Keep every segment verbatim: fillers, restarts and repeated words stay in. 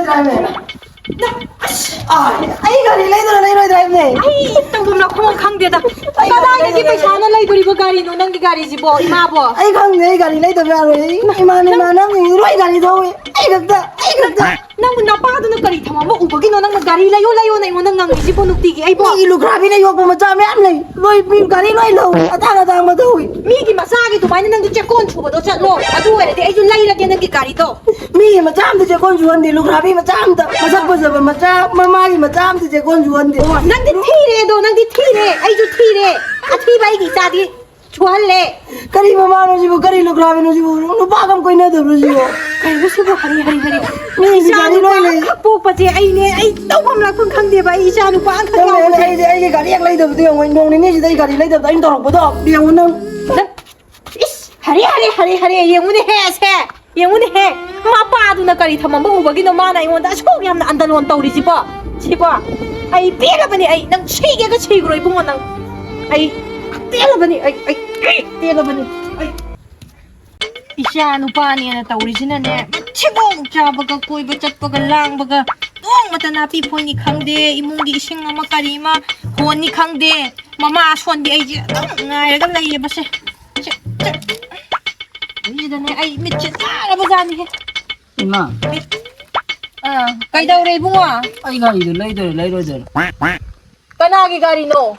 ꯑꯁ, ꯑꯥꯏ, ꯑꯩ ꯒꯥꯔꯤ ꯂꯩꯗꯣꯏꯔꯥ ꯂꯩꯔꯣꯏꯗ꯭ꯔꯥ ꯍꯥꯏꯕꯅꯦ꯫ ꯑꯩ ꯇꯧꯐꯝ ꯂꯥꯛꯐꯝ ꯈꯪꯗꯦꯗ꯫ ꯑꯩ ꯒꯥꯔꯤ ꯀꯗꯥꯏꯗꯒꯤ ꯂꯩꯗꯣꯏꯔꯥ ꯄꯩꯁꯥꯅ ꯂꯩꯗꯣꯔꯤꯕ ꯒꯥꯔꯤꯅꯣ ꯅꯪꯒꯤ ꯒꯥꯔꯤꯁꯤꯕꯣ, ꯏꯃꯥꯕꯣ? ꯑꯩ ꯈꯪꯗꯦ, ꯑꯩ ꯒꯥꯔꯤ ꯂꯩꯗꯕ ꯌꯥꯔꯣꯏ꯫ ꯑꯩ ꯏꯃꯥꯟ ꯅꯪ ꯏꯃꯥꯟꯅꯕꯁꯤꯡ ꯂꯣꯏ ꯒꯥꯔꯤ ꯊꯧꯏ, ꯑꯩ ꯈꯛꯇ, ꯑꯩ ꯈꯛꯇ꯫ ꯅꯪꯕꯨ ꯅꯄꯥꯗꯨꯅ ꯀꯔꯤ ꯊꯝꯃꯝꯕ ꯎꯕꯒꯤꯅꯣ ꯅꯪꯅ ꯒꯥꯔꯤ ꯂꯩꯌꯣ ꯂꯩꯌꯣꯅ ꯑꯩꯉꯣꯟꯗ ꯉꯪꯉꯤꯁꯤꯕꯣ ꯅꯨꯡꯇꯤꯒꯤ ꯑꯩꯕꯣ? ꯃꯤꯒꯤ ꯂꯨꯈ꯭ꯔꯥꯕꯤꯅ ꯌꯣꯛꯄ ꯃꯆꯥ ꯃꯌꯥꯝ ꯂꯩ, ꯂꯣꯏ ꯃꯤ ꯒꯥꯔꯤ ꯂꯣꯏ ꯂꯧꯏ, ꯑꯇꯥꯡ ꯑꯇꯥꯡꯕ ꯊꯧꯏ꯫ ꯃꯤꯒꯤ ꯃꯆꯥꯒꯤ ꯑꯗꯨꯃꯥꯏꯅ ꯅꯪꯁꯨ ꯆꯦꯛꯀꯣꯟ ꯁꯨꯕꯗꯣ ꯆꯠꯂꯣ, ꯑꯗꯨ ꯑꯣꯏꯔꯗꯤ ꯑꯩꯁꯨ ꯂꯩꯔꯒꯦ ꯅꯪꯒꯤ ꯒꯥꯔꯤꯗꯣ꯫ ꯃꯤꯒꯤ ꯃꯆꯥ ꯑꯝꯇ ꯆꯦꯛꯀꯣꯟ ꯁꯨꯍꯟꯗꯦ, ꯂꯨꯈ꯭ꯔꯥꯕꯤ ꯃꯆꯥ ꯑꯝꯇ, ꯃꯁꯛ ꯐꯖꯕ ꯃꯆꯥ, ꯃꯃꯥꯒꯤ ꯃꯆꯥ ꯑꯝꯇ ꯆꯦꯛꯀꯣꯟ ꯁꯨꯍꯟꯗꯦ꯫ ꯅꯪꯗꯤ ꯊꯤꯔꯦ ꯑꯗꯣ, ꯅꯪꯗꯤ ꯊꯤꯔꯦ, ꯑꯩꯁꯨ ꯊꯤꯔꯦ, ꯑꯊꯤꯕ ꯑꯩꯒꯤ ꯏꯆꯥꯗꯤ ꯁꯨꯍꯜꯂꯦ꯫ ꯀꯔꯤ ꯃꯃꯥꯅꯣ ꯁꯤꯕꯨ, ꯀꯔꯤ ꯂꯨꯈ꯭ꯔꯥꯕꯤꯅꯣ ꯁꯤꯕꯨ, ꯅꯨꯄꯥꯒ ꯑꯝ ꯀꯣꯏꯅꯗꯕ꯭ꯔꯣ ꯁꯤꯕꯨ? ꯀꯩꯅꯣ ꯁꯤꯕꯨ, ꯍꯔꯤ ꯍꯔꯤ ꯍꯔꯤ꯫ ꯃꯤ ꯏꯆꯥ ꯒꯥꯔꯤ ꯂꯣꯏ ꯅꯨꯄꯥ ꯂꯩ꯫ ꯑꯃꯈꯛ ꯄꯣꯛꯄꯁꯦ ꯑꯩꯅꯦ, ꯑꯩ ꯇꯧꯐꯝ ꯂꯥꯛꯐꯝ ꯈꯪꯗꯦꯕ, ꯑꯩ ꯏꯆꯥ ꯅꯨꯄꯥ ꯑꯃꯈꯛ ꯇꯧꯔꯦ, ꯌꯥꯎꯕꯁꯦ꯫ ꯑꯩꯗꯤ ꯑꯩꯒꯤ ꯒꯥꯔꯤ ꯍꯦꯛ ꯂꯩꯗꯕꯗꯣ ꯌꯦꯡꯉꯣ, ꯅꯣꯡ ꯅꯤꯅꯤꯁꯤꯗ ꯑꯩ ꯒꯥꯔꯤ ꯂꯩꯗꯕꯗꯣ ꯑꯩꯅ ꯇꯧꯔꯛꯄꯗꯣ ꯌꯦꯡꯉꯣ ꯅꯪ꯫ ꯅꯪ ꯏꯁ! ꯍꯔꯦ, ꯍꯔꯦ, ꯍꯔꯦ, ꯍꯔꯦ! ꯌꯦꯡꯉꯨꯅꯦꯍꯦ ꯑꯁꯦ! ꯌꯦꯡꯉꯨꯅꯦꯍꯦ! ꯃꯄꯥꯗꯨꯅ ꯀꯔꯤ ꯊꯝꯃꯝꯕ ꯎꯕꯒꯤꯅꯣ ꯃꯥꯅ ꯑꯩꯉꯣꯟꯗ ꯑꯁꯨꯛ ꯌꯥꯝꯅ ꯑꯟꯗꯂꯣꯟ ꯇꯧꯔꯤꯁꯤꯕꯣ? ꯁꯤꯕꯣ? ꯑꯩ ꯄꯦꯜꯂꯕꯅꯤ! ꯑꯩ ꯅꯪ ꯁꯤꯒꯦꯒ ꯁꯤꯈ꯭ꯔꯣ ꯏꯕꯨꯡꯉꯣ ꯅꯪ! ꯑꯩ ꯄꯦꯜꯂꯕꯅꯤ! ꯑꯩ, ꯑꯩ, ꯑꯩ ꯄꯦꯜꯂꯕꯅꯤ! ꯑꯩ ꯏꯆꯥ ꯅꯨꯄꯥꯅꯦꯅ ꯇꯧꯔꯤꯁꯤꯅꯅꯦ, ꯃꯊꯤꯕꯣꯡ ꯆꯥꯕꯒ, ꯀꯣꯏꯕ ꯆꯠꯄꯒ, ꯂꯥꯡꯕꯒ, ꯅꯣꯡꯃꯇ ꯅꯥꯄꯤ ꯐꯣꯏꯅꯤ ꯈꯪꯗꯦ, ꯏꯃꯨꯡꯒꯤ ꯏꯁꯤꯡ ꯑꯃ ꯀꯔꯤ ꯑꯃ ꯍꯣꯟꯅꯤ ꯈꯪꯗꯦ꯫ ꯃꯃꯥ ꯑꯁꯣꯟꯕꯤ ꯑꯩꯁꯦ ꯑꯗꯨꯝ ꯉꯥꯏꯔꯒ ꯂꯩꯌꯦꯕꯁꯦ꯫ ꯆꯦ, ꯆꯦ꯫ ꯑꯩꯁꯤꯗꯅꯦ ꯑꯩ ꯃꯤꯠꯁꯦ ꯅꯥꯔꯕ ꯖꯥꯠꯅꯤꯍꯦ꯫ ꯏꯃꯥ꯫ ꯑꯥ, ꯀꯩꯗꯧꯔꯦ ꯏꯕꯨꯡꯉꯣ? ꯑꯩ ꯒꯥꯔꯤꯗꯣ ꯂꯩꯗꯣꯏꯔꯣ ꯂꯩꯔꯣꯏꯗꯣꯏꯔꯣ? ꯀꯅꯥꯒꯤ ꯒꯥꯔꯤꯅꯣ?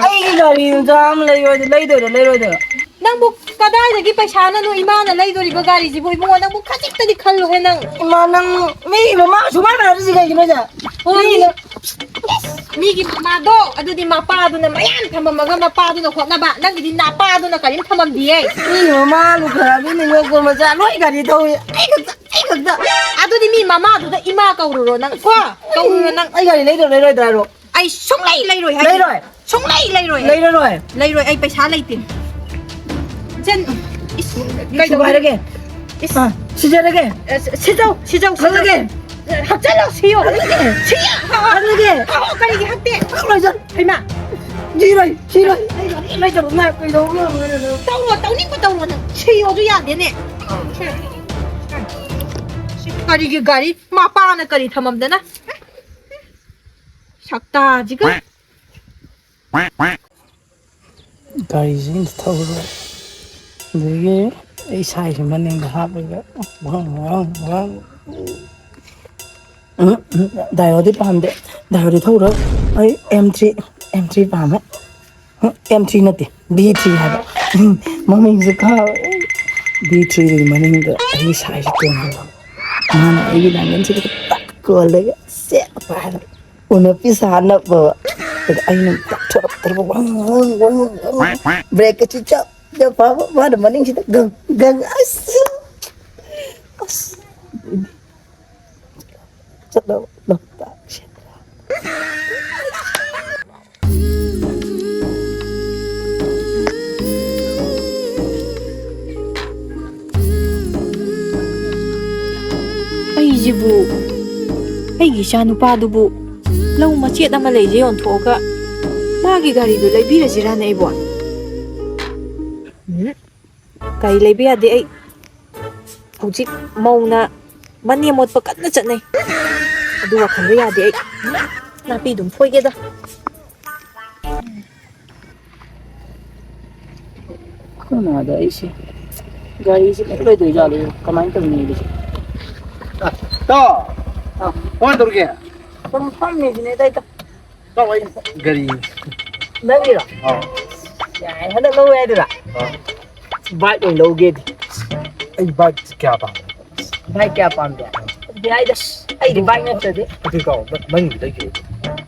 ꯑꯩꯒꯤ ꯒꯥꯔꯤ ꯃꯆꯥ ꯑꯃ ꯂꯩꯔꯣꯏꯗꯣꯏ-, ꯂꯩꯗꯣꯏꯔꯣ ꯂꯩꯔꯣꯏꯗꯣꯏꯔꯣ? ꯅꯪꯕꯨ ꯀꯗꯥꯏꯗꯒꯤ ꯄꯩꯁꯥꯅꯅꯣ ꯏꯃꯥꯅ ꯂꯩꯗꯣꯔꯤꯕ ꯒꯥꯔꯤꯁꯤꯕꯨ ꯏꯕꯨꯡꯉꯣ? ꯅꯪꯕꯨ ꯈꯖꯤꯛꯇꯗꯤ ꯈꯜꯂꯨꯍꯦ ꯅꯪ꯫ ꯏꯃꯥ, ꯅꯪ ꯃꯤꯒꯤ ꯃꯃꯥ ꯁꯨꯃꯥꯏꯅ ꯃꯥꯟꯅꯔꯤꯁꯤ ꯀꯩꯒꯤꯅꯣ ꯍꯥꯏꯁꯦ? ꯑꯣ, ꯃꯤꯒꯤ ꯃꯤ-, ꯃꯤꯒꯤ ꯃꯃꯥꯗꯣ, ꯑꯗꯨꯗꯤ ꯃꯄꯥꯗꯨꯅ ꯃꯌꯥꯝ ꯊꯝꯃꯝꯃꯒ ꯃꯄꯥꯗꯨꯅ ꯍꯣꯠꯅꯕ, ꯅꯪꯒꯤꯗꯤ ꯅꯄꯥꯗꯨꯅ ꯀꯔꯤꯝ ꯊꯝꯃꯝꯗꯤꯌꯦ꯫ ꯃꯤꯒꯤ ꯃꯃꯥ ꯂꯨꯈ꯭ꯔꯥꯕꯤꯅ ꯌꯣꯛꯄ ꯃꯆꯥ ꯂꯣꯏ ꯒꯥꯔꯤ ꯊꯧꯏ, ꯑꯩ ꯈꯛꯇ, ꯑꯩ ꯈꯛꯇ꯫ ꯑꯗꯨꯗꯤ ꯃꯤ ꯃꯃꯥꯗꯨꯗ ꯏꯃꯥ ꯀꯧꯔꯨꯔꯣ ꯅꯪ, ꯀꯣ? ꯀꯧꯔꯨꯔꯣ ꯅꯪ꯫ ꯑꯩ ꯒꯥꯔꯤ ꯂꯩꯗꯧ ꯂꯩꯔꯣꯏꯗ꯭ꯔꯥ ꯍꯥꯏꯔꯣ? ꯑꯩ ꯁꯨꯡꯂꯩ ꯂꯩꯔꯣꯏ ꯍꯥꯏ꯫ ꯂꯩꯔꯣꯏ? ꯁꯨꯡꯂꯩ ꯂꯩꯔꯣꯏ ꯍꯥꯏ꯫ ꯂꯩꯔꯔꯣꯏ? ꯂꯩꯔꯣꯏ, ꯑꯩ ꯄꯩꯁꯥ ꯂꯩꯇꯦ꯫ ꯏꯆꯟ, ꯏꯁ, ꯁꯤꯕꯨ ꯀꯩꯗꯧꯔꯦ? ꯍꯥꯏꯔꯒꯦ꯫ ꯏꯁ꯫ ꯑꯥ, ꯁꯤꯖꯔꯒꯦ꯫ ꯑꯦ, ꯁꯤ-, ꯁꯤꯖꯧ, ꯁꯤꯖꯧ, ꯁꯤꯖꯧ꯫ ꯍꯜꯂꯒꯦ꯫ ꯍꯛꯆꯜꯂꯣ, ꯁꯤꯌꯣ꯫ ꯍꯜꯂꯒꯦ꯫ ꯁꯤꯌꯣ꯫ ꯍꯜꯂꯒꯦ꯫ ꯑꯣ, ꯀꯔꯤꯒꯤ ꯍꯛꯇꯦ? ꯍꯜꯂꯣꯏ, ꯆꯠ꯫ ꯍꯩꯃꯥ꯫ ꯁꯤꯔꯣꯏ, ꯁꯤꯔꯣꯏ꯫ ꯑꯩ ꯒꯥꯔꯤ ꯂꯩꯇꯕ ꯉꯥꯏ ꯀꯩꯗꯧꯕ ꯉꯝꯃꯣꯏ꯫ ꯇꯧꯔꯣ, ꯇꯧꯅꯤꯡꯕ ꯇꯧꯔꯣ ꯅꯪ꯫ ꯁꯤꯌꯣꯁꯨ ꯌꯥꯗꯦꯅꯦ꯫ ꯀꯔꯤꯒꯤ ꯒꯥꯔꯤ? ꯃꯄꯥꯅ ꯀꯔꯤ ꯊꯝꯃꯝꯗꯅ? ꯁꯛꯇꯥꯁꯤꯒ꯫ ꯒꯥꯔꯤꯁꯤ ꯑꯝꯇ ꯊꯧꯔꯣꯏ꯫ ꯑꯗꯒꯤ ꯑꯩ ꯁꯥꯏꯁꯦ ꯃꯅꯤꯡꯗ ꯍꯥꯞꯄꯒ ꯋꯥꯡ, ꯋꯥꯡ, ꯋꯥꯡ꯫ ꯎꯝ, ꯎꯝ, ꯗꯥꯏꯑꯣꯗꯤ ꯄꯥꯝꯗꯦ꯫ ꯗꯥꯏꯑꯣꯗꯤ ꯊꯧꯔꯣꯏ꯫ ꯑꯩ ꯑꯦꯝ ꯊ꯭ꯔꯤ, ꯑꯦꯝ ꯊ꯭ꯔꯤ ꯄꯥꯝꯃꯦ꯫ ꯎꯝ, ꯑꯦꯝ ꯊ꯭ꯔꯤ ꯅꯠꯇꯦ, ꯕꯤ ꯊ꯭ꯔꯤ ꯍꯥꯏꯕ꯫ ꯎꯝ, ꯃꯃꯤꯡꯁꯦ ꯀꯥꯎꯔꯦ꯫ ꯕꯤ ꯊ꯭ꯔꯤꯗꯨꯒꯤ ꯃꯅꯤꯡꯗ ꯑꯩ ꯁꯥꯏꯁꯦ ꯇꯣꯡꯍꯜꯂꯣ꯫ ꯃꯥꯅ ꯑꯩꯒꯤ ꯅꯥꯀꯟꯁꯤꯗ ꯇꯛ ꯀꯣꯜꯂꯒ ꯁꯦꯠ ꯄꯥꯏꯔꯒ ꯎꯅ ꯄꯤꯁ ꯍꯥꯠꯅꯕ꯫ ꯑꯗ ꯑꯩꯅ ꯇꯛ ꯊꯣꯔꯛꯇ꯭ꯔꯕ ꯋꯪ ꯋꯪ ꯋꯪ ꯋꯪ꯫ ꯕ꯭ꯔꯦꯛꯀ ꯆꯤꯞ ꯆꯞ ꯆꯞ ꯐꯥꯕ꯫ ꯃꯥꯅ ꯃꯅꯤꯡꯁꯤꯗ ꯒꯪ ꯒꯪ꯫ ꯑꯁ! ꯑꯁ! ꯆꯠꯂꯣ, ꯂꯣꯛꯇꯥꯛ ꯁꯦꯟꯗ꯭ꯔꯥ꯫ ꯑꯩꯁꯤꯕꯨ, ꯑꯩꯒꯤ ꯏꯆꯥ ꯅꯨꯄꯥꯗꯨꯕꯨ ꯂꯧ ꯃꯆꯦꯠ ꯑꯃ ꯂꯩꯁꯦ ꯌꯣꯟꯊꯣꯛꯑꯒ ꯃꯥꯒꯤ ꯒꯥꯔꯤꯗꯨ ꯂꯩꯕꯤꯔꯁꯤꯔꯥꯅꯦ ꯑꯩꯕꯣ? ꯎꯝ, ꯒꯥꯔꯤ ꯂꯩꯕ ꯌꯥꯗꯦ꯫ ꯑꯩ ꯍꯧꯖꯤꯛ ꯃꯧꯅ ꯃꯅꯦꯝ ꯑꯣꯠꯄ ꯀꯟꯅ ꯆꯠꯅꯩ꯫ ꯑꯗꯨ ꯋꯥꯈꯜꯗ ꯌꯥꯗꯦ ꯑꯩ꯫ ꯅꯥꯄꯤ ꯑꯗꯨꯝ ꯐꯣꯏꯒꯦꯗ꯫ ꯑꯩꯈꯣꯏ ꯃꯥꯗ ꯑꯩꯁꯦ ꯒꯥꯔꯤꯁꯦ ꯂꯩꯔꯣꯏꯗꯣꯏ ꯖꯥꯠꯂꯣ? ꯀꯃꯥꯏꯅ ꯇꯧꯅꯤ ꯑꯩꯁꯦ? ꯇꯥꯎ! ꯑꯥ꯫ ꯀꯃꯥꯏꯅ ꯇꯧꯔꯤꯒꯦ? ꯁꯨꯝ ꯐꯝꯃꯤꯁꯤꯅꯦ ꯑꯇꯩ ꯇ-, ꯇꯥꯎ, ꯑꯩ ꯒꯥꯔꯤ꯫ ꯅꯪꯒꯤꯔꯣ? ꯑꯥ꯫ ꯌꯥꯏ, ꯍꯟꯗꯛ ꯂꯧꯋꯦ ꯍꯥꯏꯗꯨꯔꯥ? ꯑꯥ꯫ ꯕꯥꯏꯛ ꯑꯣꯏꯅ ꯂꯧꯒꯦꯗꯤ꯫ ꯑꯩ ꯕꯥꯏꯛ ꯀꯌꯥ ꯄꯥꯝꯃꯦ? ꯕꯥꯏꯛ ꯀꯌꯥ ꯄꯥꯝꯒꯦ? ꯑꯗꯨꯗꯤ ꯍꯥꯏꯗ, ꯑꯩꯗꯤ ꯕꯥꯏꯛ ꯅꯠꯇ꯭ꯔꯗꯤ꯫ ꯑꯗꯨ ꯇꯥꯎ, ꯅꯪ-, ꯅꯪꯒꯤꯗꯤ ꯂꯩꯒꯦ꯫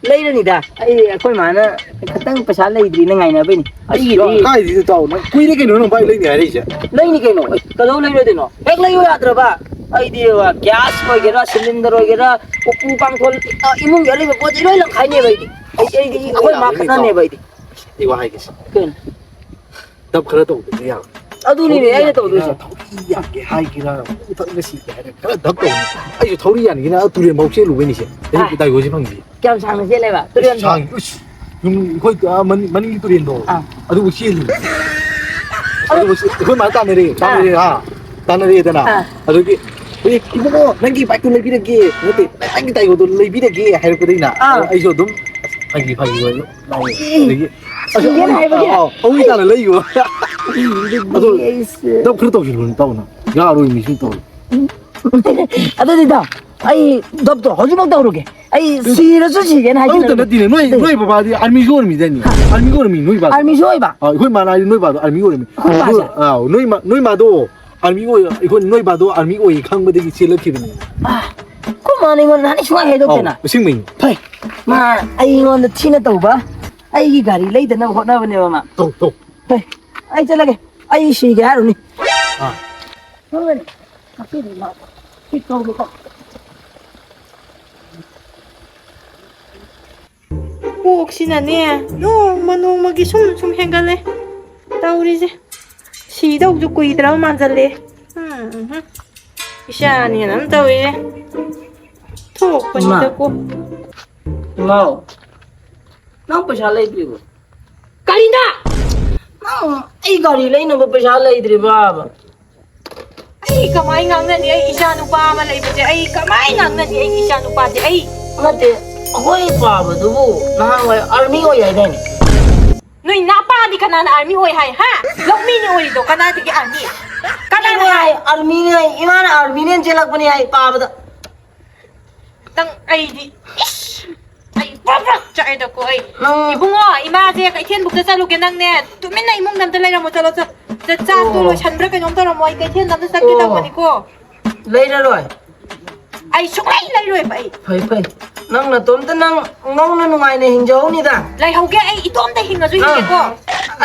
ꯂꯩꯔꯅꯤꯗ꯫ ꯑꯩ, ꯑꯩꯈꯣꯏ ꯃꯥꯅ ꯈꯤꯇꯪ ꯄꯩꯁꯥ ꯂꯩꯗ꯭ꯔꯤꯅ ꯉꯥꯏꯅꯕꯩꯅꯤ꯫ ꯑꯩꯒꯤꯗꯤ ꯀꯥꯏꯗꯩꯅꯣ ꯇꯥꯎ, ꯅꯪ ꯀꯨꯏꯔꯦ ꯀꯩꯅꯣ ꯅꯪ ꯕꯥꯏꯛ ꯂꯩꯅꯤ ꯍꯥꯏꯔꯛꯏꯁꯦ꯫ ꯂꯩꯅꯤ ꯀꯩꯅꯣ꯫ ꯑꯦ, ꯀꯩꯗꯧ ꯂꯩꯔꯣꯏꯗꯣꯏꯅꯣ? ꯍꯦꯛ ꯂꯩꯌꯨ ꯌꯥꯗ꯭ꯔꯕ? ꯑꯩꯗꯤ, ꯑ, ꯒ꯭ꯌꯥꯁ ꯑꯣꯏꯒꯦꯔꯥ, ꯁꯤꯂꯤꯟꯗꯔ ꯑꯣꯏꯒꯦꯔꯥ, ꯎꯄꯨ ꯀꯥꯡꯊꯣꯜ, ꯑ, ꯏꯃꯨꯡꯒꯤ ꯑꯔꯩꯕ ꯄꯣꯠ ꯆꯩ ꯂꯣꯏ ꯂꯪꯈꯥꯏꯅꯦꯕ ꯑꯩꯗꯤ꯫ ꯑꯩ, ꯑꯩꯗꯤ ꯑꯩꯈꯣꯏ ꯃꯥ ꯈꯠꯅꯅꯦꯕ ꯑꯩꯗꯤ꯫ ꯑꯩ ꯋꯥ ꯍꯥꯏꯒꯦꯁꯦ꯫ ꯀꯩꯅꯣ? ꯗꯞ ꯈꯔ ꯇꯧꯗ꯭ꯔꯗꯤ ꯌꯥꯔꯣꯏ꯫ ꯑꯗꯨꯅꯤꯅꯦ ꯊꯧꯔꯤ ꯑꯩꯅ ꯌꯥꯟꯒꯦꯔꯥ, ꯇꯧꯗꯣꯏꯁꯦ꯫ ꯊꯧꯔꯤ ꯌꯥꯟꯒꯦ ꯍꯥꯏꯒꯦꯔꯥ, ꯎ ꯊꯛꯅ ꯁꯤꯒꯦ ꯍꯥꯏꯔ ꯈꯔ ꯗꯞ ꯇꯧꯅꯤ꯫ ꯑꯩꯁꯨ ꯊꯧꯔꯤ ꯌꯥꯟꯒꯦꯅ ꯑꯥ ꯇꯨꯔꯦꯟꯐꯥꯎ ꯆꯦꯜꯂꯨꯕꯩꯅꯤꯁꯦ꯫ ꯑꯥ꯫ ꯑꯩ ꯗꯥꯏꯒꯣꯁꯦ ꯐꯪꯗꯦ꯫ ꯀꯌꯥꯝ ꯁꯥꯡꯅ ꯆꯦꯜꯂꯦꯕ? ꯇꯨꯔꯦꯟꯗꯣ? ꯁꯥꯡ-, ꯎꯁ, ꯌꯨꯝ, ꯑꯩꯈꯣꯏ, ꯑꯥ, ꯃꯅꯤꯡ-, ꯃꯅꯤꯡꯒꯤ ꯇꯨꯔꯦꯟꯗꯣ꯫ ꯑꯥ꯫ ꯑꯗꯨꯕꯨ ꯆꯦꯜꯂꯤ꯫ ꯑꯗꯨꯕꯨ ꯆꯦ-, ꯑꯩꯈꯣꯏ ꯃꯥ ꯇꯥꯟꯅꯔꯦ, ꯑꯥ꯫ ꯇꯥꯟꯅꯔꯦ, ꯑꯥ, ꯇꯥꯟꯅꯔꯦꯗꯅ꯫ ꯑꯥ꯫ ꯑꯗꯨꯒꯤ "ꯑꯦ, ꯏꯕꯨꯡꯉꯣ, ꯅꯪꯒꯤ ꯕꯥꯏꯛꯇꯣ ꯂꯩꯕꯤꯔꯒꯦ, ꯅꯠꯇꯦ, ꯅꯪꯒꯤ ꯇꯥꯏꯒꯣꯗꯣ ꯂꯩꯕꯤꯔꯒꯦ" ꯍꯥꯏꯔꯛꯄꯗꯒꯤꯅꯦ, ꯑꯥ꯫ ꯑꯩꯁꯨ ꯑꯗꯨꯝ ꯐꯥꯒꯤ ꯐꯥꯒꯤ ꯑꯣꯏꯅ ꯂꯥꯛꯑꯦ꯫ ꯑꯦ, ꯑꯗꯒꯤ, "ꯁꯤꯒꯦꯅ ꯍꯥꯏꯕꯒꯤ?" ꯑꯥꯎ, ꯑꯧ, ꯑꯩ ꯇꯥꯅ ꯂꯩꯌꯣ꯫ ꯑꯗꯣ, ꯑꯩꯁꯦ ꯗꯞ ꯈꯔ ꯇꯧꯁꯤꯜꯂꯨꯅꯦ, ꯇꯧꯅ꯫ ꯌꯥꯔꯣꯏ, ꯃꯤ ꯁꯨꯝ ꯇꯧꯔꯦ꯫ ꯑꯗꯨꯗꯤ ꯏꯇꯥꯎ, ꯑꯩ ꯗꯞꯇꯣ ꯍꯧꯖꯤꯛꯃꯛ ꯇꯧꯔꯨꯒꯦ꯫ ꯑꯩ ꯁꯤꯔꯁꯨ ꯁꯤꯒꯦꯅ ꯍꯥꯏꯖꯤꯜꯂꯨꯔꯒꯦ꯫ ꯑꯗꯨꯇ ꯅꯠꯇꯦꯅꯦ, ꯅꯣꯏ, ꯅꯣꯏ ꯕꯕꯥꯗꯤ ꯑꯥꯔꯃꯤꯁꯨ ꯑꯣꯏꯔꯝꯃꯤꯗꯥꯏꯅꯦ? ꯑꯥꯔꯃꯤꯒ ꯑꯣꯏꯔꯝꯃꯤ, ꯅꯣꯏ ꯕꯥꯗꯣ꯫ ꯑꯥꯔꯃꯤꯁꯨ ꯑꯣꯏꯕ? ꯑꯥ, ꯑꯩꯈꯣꯏ ꯃꯥꯅ ꯍꯥꯏꯗꯤ ꯅꯣꯏ ꯕꯥꯗꯣ ꯑꯥꯔꯃꯤ ꯑꯣꯏꯔꯝꯃꯤ꯫ ꯑꯩꯈꯣꯏ ꯕꯥꯁꯦ? ꯑꯗꯨ, ꯑꯥ, ꯅꯣꯏ ꯃꯥ-, ꯅꯣꯏ ꯃꯥꯗꯣ ꯑꯥꯔꯃꯤ ꯑꯣꯏ-, ꯑꯩꯈꯣꯏ, ꯅꯣꯏ ꯕꯥꯗꯣ ꯑꯥꯔꯃꯤ ꯑꯣꯏ ꯈꯪꯕꯗꯒꯤ ꯆꯦꯜꯂꯛꯈꯤꯕꯅꯦ꯫ ꯑꯥ, ꯑꯩꯈꯣꯏ ꯃꯥꯅ ꯑꯩꯉꯣꯟꯗ ꯅꯍꯥꯟ ꯁꯨꯡꯍꯥꯏ ꯍꯥꯏꯗꯣꯛꯇꯦꯅ꯫ ꯑꯧ, ꯑꯁꯦꯡꯕꯩꯅꯦ꯫ ꯐꯩ, ꯃꯥ ꯑꯩꯉꯣꯟꯗ ꯊꯤꯅ ꯇꯧꯕ, ꯑꯩꯒꯤ ꯒꯥꯔꯤ ꯂꯩꯗꯅꯕ ꯍꯣꯠꯅꯕꯅꯦꯕ ꯃꯥ꯫ ꯇꯧ, ꯇꯧ꯫ ꯐꯩ, ꯑꯩ ꯆꯠꯂꯒꯦ꯫ ꯑꯩ ꯁꯤꯒꯦ ꯍꯥꯏꯔꯨꯅꯤ꯫ ꯑꯥ꯫ ꯍꯣꯏ, ꯉꯁꯤꯗꯤ ꯃꯥ ꯁꯤ ꯇꯧꯒꯦ ꯇꯧ-, ꯀꯣꯛꯁꯤꯅꯅꯦ, ꯅꯣꯡꯃ ꯅꯣꯡꯃꯒꯤ ꯁꯨꯝ ꯁꯨꯝ ꯍꯦꯟꯒꯠꯂꯦ ꯇꯧꯔꯤꯁꯦ꯫ ꯁꯤꯗꯧꯁꯨ ꯀꯨꯏꯗ꯭ꯔꯕ ꯃꯥꯟꯖꯜꯂꯦ꯫ ꯎꯝ, ꯎꯝ, ꯎꯝ꯫ ꯏꯆꯥꯅꯦꯅ ꯑꯃ ꯇꯧꯔꯤꯁꯦ꯫ ꯊꯣꯛꯄꯅꯤꯗꯀꯣ꯫ ꯏꯃꯥ꯫ ꯏꯃꯥꯎ, ꯅꯪ ꯄꯩꯁꯥ ꯂꯩꯇ꯭ꯔꯤꯕꯣ? ꯀꯔꯤꯅꯣ? ꯅꯪ ꯑꯩ ꯒꯥꯔꯤ ꯂꯩꯅꯕ ꯄꯩꯁꯥ ꯂꯩꯇ꯭ꯔꯤꯕꯕ? ꯑꯩ ꯀꯃꯥꯏ ꯉꯥꯡꯅꯅꯤ? ꯑꯩ ꯏꯆꯥ ꯅꯨꯄꯥ ꯑꯃ ꯂꯩꯕꯁꯦ ꯑꯩ ꯀꯃꯥꯏ ꯉꯥꯡꯅꯅꯤ? ꯑꯩꯒꯤ ꯏꯆꯥ ꯅꯨꯄꯥꯁꯦ ꯑꯩ ꯅꯠꯇꯦ, ꯑꯩꯈꯣꯏ ꯄꯥꯕꯗꯨꯕꯨ ꯅꯍꯥꯟꯋꯥꯏ ꯑꯥꯔꯃꯤ ꯑꯣꯏ ꯍꯥꯏꯗꯥꯏꯅꯦ? ꯅꯣꯏ ꯅꯥꯄꯥꯗꯤ ꯀꯅꯥꯅ ꯑꯥꯔꯃꯤ ꯑꯣꯏ ꯍꯥꯏ? ꯍꯥ? ꯂꯧꯃꯤꯅꯤ ꯑꯣꯏꯔꯤꯗꯣ, ꯀꯅꯥꯗꯒꯤ ꯑꯥꯔꯃꯤ? ꯀꯅꯥꯅ ꯑꯩ ꯍꯥꯏ? ꯑꯥꯔꯃꯤꯅꯦ ꯍꯥꯏ, ꯏꯃꯥꯅ ꯑꯥꯔꯃꯤꯅꯦꯅ ꯆꯦꯜꯂꯛꯄꯅꯦ ꯍꯥꯏ ꯄꯥꯕꯗ꯫ ꯅꯪ ꯑꯩꯗꯤ, ꯏꯁ! ꯑꯩ ꯄ꯭ꯔꯞ ꯄ꯭ꯔꯞ ꯆꯥꯛꯑꯦꯗꯀꯣ ꯑꯩ꯫ ꯅꯪ ꯏꯕꯨꯡꯉꯣ, ꯏꯃꯥꯁꯦ ꯀꯩꯊꯦꯜꯕꯨꯛꯇ ꯆꯠꯂꯨꯒꯦ, ꯅꯪꯅꯦ ꯇꯨꯃꯤꯟꯅ ꯏꯃꯨꯡꯗ ꯑꯝꯇ ꯂꯩꯔꯝꯃꯣ, ꯆꯠꯂꯣ, ꯆꯠ-, ꯆꯠ-, ꯆꯥꯛꯇꯣ ꯑꯣ꯫ ꯂꯣꯏꯁꯟꯕ꯭ꯔꯥ ꯀꯩꯅꯣꯝ ꯇꯧꯔꯝꯃꯣ, ꯑꯩ ꯀꯩꯊꯦꯜꯗ ꯑꯝꯇ ꯆꯠꯀꯦ ꯑꯣ꯫ ꯇꯧꯕꯅꯤꯀꯣ꯫ ꯂꯩꯔꯔꯣꯏ꯫ ꯑꯩ ꯁꯨꯡꯂꯩ ꯂꯩꯔꯣꯏꯕ ꯑꯩ꯫ ꯐꯩ, ꯐꯩ꯫ ꯅꯪ ꯅꯇꯣꯝꯇ ꯅꯪ ꯉꯧꯅ ꯅꯨꯡꯉꯥꯏꯅ ꯍꯤꯡꯖꯍꯧꯅꯤꯗ꯫ ꯂꯩꯍꯧꯒꯦ, ꯑꯩ ꯏꯇꯣꯝꯇ ꯍꯤꯡꯉꯁꯨ ꯅꯪ ꯍꯤꯡꯒꯦꯀꯣ꯫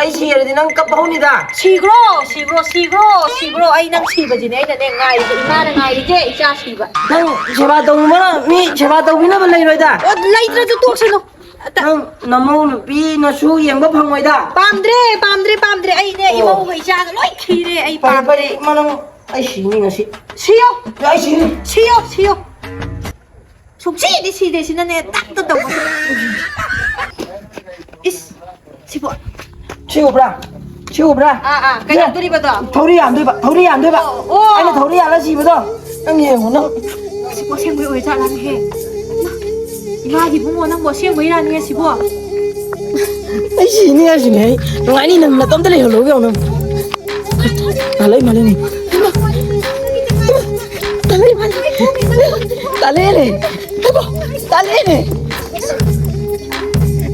ꯑꯩ ꯁꯤꯔꯗꯤ ꯅꯪ ꯀꯞꯍꯧꯅꯤꯗ꯫ ꯁꯤꯈ꯭ꯔꯣ, ꯁꯤꯈ꯭ꯔꯣ, ꯁꯤꯈ꯭ꯔꯣ, ꯁꯤꯈ꯭ꯔꯣ, ꯑꯩ ꯅꯪ ꯁꯤꯕꯁꯤꯅꯦ ꯑꯩꯅꯅꯦ ꯉꯥꯏꯔꯤꯁꯦ, ꯏꯃꯥꯅ ꯉꯥꯏꯔꯤꯁꯦ ꯏꯆꯥ ꯁꯤꯕ꯫ ꯅꯪ ꯁꯦꯕꯥ ꯇꯧꯅꯤꯡꯕꯅ ꯃꯤ ꯁꯦꯕꯥ ꯇꯧꯕꯤꯅꯕ ꯂꯩꯔꯣꯏꯗ꯫ ꯑꯣ, ꯂꯩꯇ꯭ꯔꯁꯨ ꯇꯣꯛꯁꯅꯨ꯫ ꯑꯇ- ꯅꯪ ꯅꯃꯧ ꯅꯨꯄꯤ ꯅꯁꯨ ꯌꯦꯡꯕ ꯐꯪꯉꯣꯏꯗ꯫ ꯄꯥꯝꯗ꯭ꯔꯦ, ꯄꯥꯝꯗ꯭ꯔꯦ, ꯄꯥꯝꯗ꯭ꯔꯦ, ꯑꯩꯅꯦ ꯑꯣ꯫ ꯏꯃꯧꯒ ꯏꯆꯥꯒ ꯂꯣꯏ ꯊꯤꯔꯦ, ꯑꯩ ꯐꯔꯦ, ꯐꯔꯦ, ꯄꯥꯝꯗ꯭ꯔꯦ꯫ ꯏꯃꯥ, ꯅꯪ ꯑꯩ ꯁꯤꯅꯤ ꯉꯁꯤ꯫ ꯁꯤꯌꯣ꯫ ꯑꯩ ꯁꯤꯅꯤ꯫ ꯁꯤꯌꯣ, ꯁꯤꯌꯣ, ꯁꯤꯌꯣ꯫ ꯁꯨꯡꯁꯤꯗꯤ ꯁꯤꯗꯦ, ꯁꯤꯅꯅꯦ ꯇꯞꯇ ꯇꯧꯕ꯫ ꯏꯁ, ꯁꯤꯕꯨ꯫ ꯁꯤ ꯎꯕ꯭ꯔꯥ? ꯁꯤ ꯎꯕ꯭ꯔꯥ? ꯑꯥ, ꯑꯥ, ꯁꯦ, ꯀꯩꯗꯧꯗꯣꯔꯤꯕꯗꯣ? ꯊꯧꯔꯤ ꯌꯥꯟꯗꯣꯏꯕ, ꯊꯧꯔꯤ ꯌꯥꯟꯗꯣꯏꯕ꯫ ꯑꯣ, ꯑꯣ꯫ ꯑꯩꯅ ꯊꯧꯔꯤ ꯌꯥꯜꯂ ꯁꯤꯕꯗꯣ꯫ ꯅꯪ ꯌꯦꯡꯉꯣ, ꯅꯪ꯫ ꯁꯤꯕꯨ ꯑꯁꯦꯡꯕꯩ ꯑꯣꯏꯖꯥꯠꯂꯥꯅꯦꯍꯦ? ꯏꯃꯥꯒꯤ ꯏꯕꯨꯡꯉꯣ, ꯅꯪꯕꯨ ꯑꯁꯦꯡꯕꯩꯔꯥꯅꯦ ꯁꯤꯕꯣ? ꯑꯩ ꯁꯤꯅꯤ ꯍꯥꯏꯁꯤꯅꯦ, ꯑꯩ ꯅꯨꯡꯉꯥꯏꯅꯤ, ꯅꯪ ꯅꯇꯣꯝꯇ ꯂꯩꯍꯧꯔꯣ ꯌꯦꯡꯉꯣ ꯅꯪ꯫ ꯇꯥꯂꯩ ꯃꯥꯂꯩꯅꯤ꯫ ꯇꯥꯂꯩ ꯃꯥꯂꯩ꯫ ꯇꯥꯂꯩꯅꯦ꯫ ꯇꯥꯂꯩꯅꯦ꯫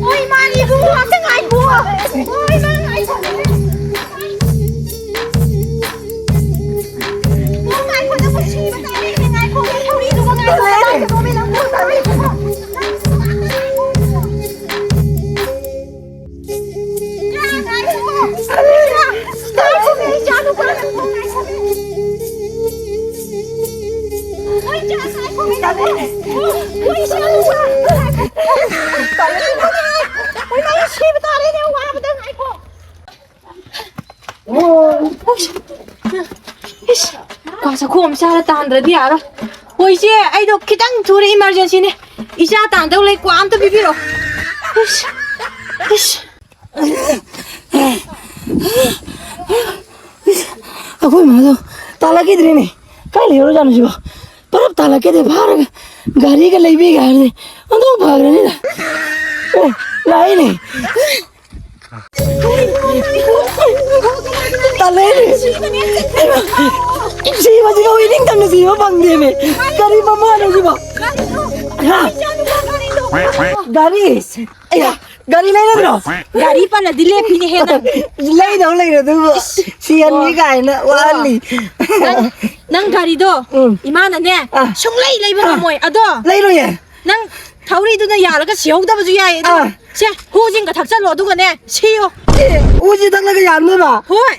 ꯍꯣꯏ, ꯃꯥꯅꯤ ꯏꯕꯨꯡꯉꯣ, ꯑꯝꯇ ꯉꯥꯏꯈꯣ꯫ ꯍꯣꯏ, ꯃꯥ ꯉꯥꯏꯈꯣ꯫ ꯉꯥꯏꯈꯣ, ꯅꯪꯕꯨ ꯁꯤꯕ ꯇꯥꯔꯦꯅꯦ, ꯉꯥꯏꯈꯣ, ꯊꯧꯔꯤꯗꯨꯒ ꯉꯥꯏꯈꯣ, ꯉꯥꯏꯈꯣ, ꯉꯥꯏꯈꯣ, ꯉꯥꯏꯈꯣ꯫ ꯉꯥꯏꯈꯣ, ꯏꯆꯥꯅꯨꯄꯥ, ꯉꯥꯏꯈꯣ, ꯉꯥꯏꯈꯣ꯫ ꯍꯣꯏ, ꯏꯆꯥ, ꯉꯥꯏꯈꯣ, ꯉꯥꯏꯈꯣ꯫ ꯍꯣꯏ, ꯏꯆꯥꯅꯨꯄꯥ, ꯉꯥꯏꯈꯣ꯫ ꯍꯣꯏ, ꯅꯪꯕꯨ ꯁꯤꯕ ꯇꯥꯔꯦꯅꯦ, ꯋꯥꯕꯗ, ꯉꯥꯏꯈꯣ꯫ ꯏꯁ, ꯀ꯭ꯋꯥ ꯆꯥꯛꯈꯣꯝ ꯑꯃ ꯆꯥꯔ ꯇꯥꯟꯗ꯭ꯔꯗꯤ ꯌꯥꯔꯣꯏ꯫ ꯍꯣꯏ, ꯏꯆꯦ, ꯑꯩꯗꯣ ꯈꯤꯇꯪ ꯊꯨꯔꯦ, emergencyꯅꯦ꯫ ꯏꯆꯥ ꯇꯥꯟꯗꯧ ꯂꯩ, ꯀ꯭ꯋꯥ ꯑꯝꯇ ꯄꯤꯕꯤꯔꯣ꯫ ꯏꯁ, ꯏꯁ꯫ ꯑꯩꯈꯣꯏ ꯃꯥꯗꯣ ꯇꯥꯜꯂꯛꯈꯤꯗ꯭ꯔꯦꯅꯦ꯫ ꯀꯥꯏ ꯂꯩꯔꯨꯔꯖꯥꯠꯅꯣ ꯁꯤꯕꯣ? ꯄꯔꯞ ꯇꯥꯜꯂꯛꯀꯦꯗꯤ ꯐꯥꯔꯒ ꯒꯥꯔꯤꯒ ꯂꯩꯕꯤꯒꯦ ꯍꯥꯏꯔꯗꯤ ꯑꯣꯟꯊꯣꯛ ꯐꯈ꯭ꯔꯅꯤꯗ꯫ ꯑꯣ, ꯂꯥꯛꯏꯅꯦ꯫ ꯇꯜꯂꯦꯅꯦ꯫ ꯁꯤꯕꯁꯤꯐꯥꯎ ꯏꯅꯤꯡꯇꯝꯅ ꯁꯤꯕ ꯐꯪꯗꯦꯃꯦ꯫ ꯀꯔꯤ ꯃꯃꯥꯅꯣ ꯁꯤꯕꯣ? ꯍꯥ? ꯒꯥꯔꯤ꯫ ꯑꯌꯥ, ꯒꯥꯔꯤ ꯂꯩꯔꯗ꯭ꯔꯣ? ꯒꯥꯔꯤ ꯄꯜꯂꯗꯤ ꯂꯦꯞꯄꯤꯅꯦꯍꯦ ꯅꯪ꯫ ꯂꯩꯗꯧ ꯂꯩꯔꯦ ꯑꯗꯨꯕꯨ ꯁꯤꯍꯟꯒꯦ ꯀꯥꯏꯅ ꯋꯥꯍꯜꯂꯤ꯫ ꯅꯪ, ꯅꯪ ꯒꯥꯔꯤꯗꯣ ꯎꯝ꯫ ꯏꯃꯥꯅꯅꯦ ꯑꯥ꯫ ꯁꯨꯡꯂꯩ ꯂꯩꯕ ꯑꯥ꯫ ꯉꯝꯃꯣꯏ꯫ ꯑꯗꯣ ꯂꯩꯔꯣꯏꯌꯦ꯫ ꯅꯪ ꯊꯧꯔꯤꯗꯨꯅ ꯌꯥꯜꯂꯒ ꯁꯤꯍꯧꯗꯕꯁꯨ ꯌꯥꯏ꯫ ꯑꯗꯣ ꯑꯥ꯫ ꯁꯦ, ꯍꯨꯁꯤꯡꯒ ꯊꯛꯆꯜꯂꯣ, ꯑꯗꯨꯒꯅꯦ, ꯁꯤꯌꯣ꯫ ꯑꯦ, ꯎꯁꯤ ꯊꯛꯂꯒ ꯌꯥꯟꯗꯣꯏꯕ? ꯍꯣꯏ꯫